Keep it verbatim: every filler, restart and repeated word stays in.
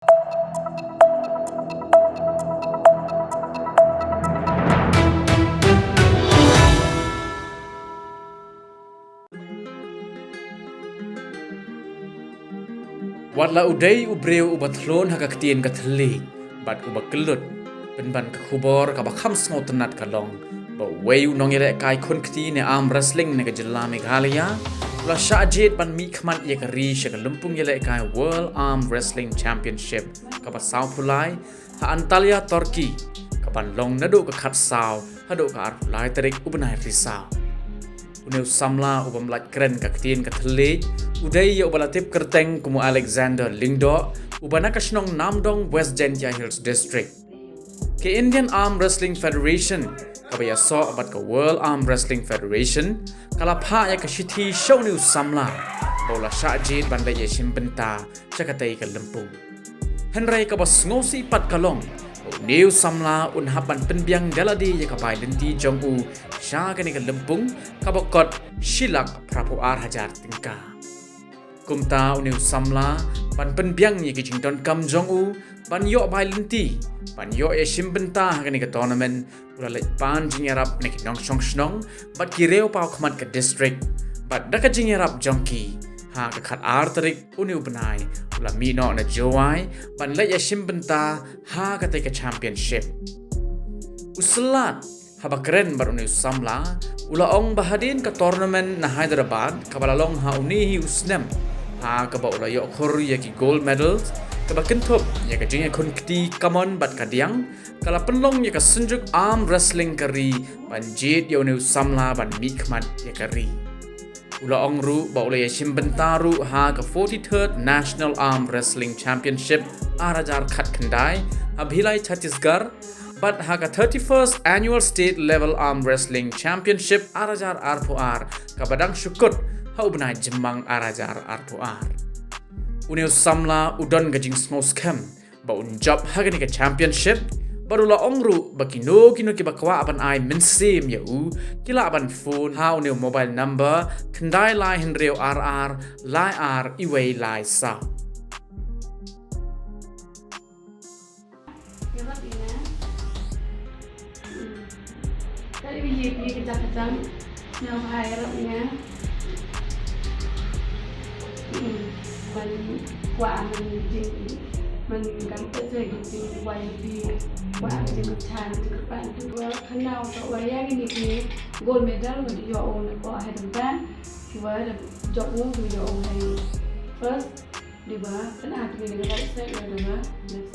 Wat la u dei u briew uba thlun ha ka ktien ka thylliej bad uba kyllut, pynban ka khubor kaba kham sngewtynnat ka long ba uwei u nongïalehkai khun kti ne arm wrestling na ka jylla Meghalaya u la shah jied ban mih khmat ïa ka ri sha ka lympung ïalehkai World Arm Wrestling Championship kaba sawphew lai ha Antalya, Turkey, kaban long naduh ka khatsaw haduh ka arphew lai tarik u bnai Risaw. Une u samla u bym lait kren ka ktien ka thylliej u dei ïa uba la tip kyrteng kum u Alexander Lyngdoh, uba na ka shnong Namdong, West Jaintia Hills District. Ka Indian Arm Wrestling Federation, kaba ïasoh bad ka World Arm Wrestling Federation, ka la phah ïa ka shithi sha une u samla ba u la shah jied ban leit ïashim bynta sha katei ka lympung. Hynrei kaba sngewsih pat ka long ba une u samla un hap ban pynbiang da lade ïa ka bai lynti jong u sha kane ka lympung kaba kot shi lak phraphew ar hajar tyngka. Kumta une u samla, ban pynbiang ïa ki jingdonkam jong u ban ïoh bai lynti, ban ïoh ïashim bynta ha kane ka tournament, u la leit pan jingïarap na ki nongshong shnong bad ki riewpaw khmat ka district. Bad da ka jingïarap jong ki, ha ka khatar tarik une u bnai u la mih noh na Jowai ban leit ïashim bynta ha katei ka championship. U Slad, haba kren bad une u samla, u la ong ba hadien ka tournament na Hyderabad kaba la long ha une hi u snem, ha kaba u la ïoh khur ïa ki gold medals, kaba kynthup ïa ka jingïakhun kti kamon bad kadiang, ka la pynlong ïa ka Synjuk Arm Wrestling ka ri ban jied ïa une u samla ban mih khmat ïa ka ri. U la ong ruh ba u la ïashim bynta ruh ha ka forty-third National Arm Wrestling Championship ar hajar khatkhyndai ha Bhilai, Chhattisgarh, bad ha ka thirty-first Annual State Level Arm Wrestling Championship ar hajar arphew ar, kaba dang shu kut ha u bnai Jymmang ar hajar arphew ar. Une u samla u don ka jingsngewskhem ba un jop ha kane ka championship, bad u la ong ruh ba kino kino kiba kwah ban ai mynsiem ïa u, ki lah ban phone ha une u mobile number khyndai lai hynriew ar ar lai ar iwei lai saw. Ka dei ba ïeit ïa ka jaka jam. Nga bha ïarap nga. Ban kwah man jing man kam ka jing jing kwah ïa ki kwah jing ka chan jing ka pan tu ba khana u ta wa ïa ki ni ki gold medal wa di yo ong ko hai tam tan ki wa da jok u ki yo ong hai first di ba kan a ki ni ka right side wa da ba left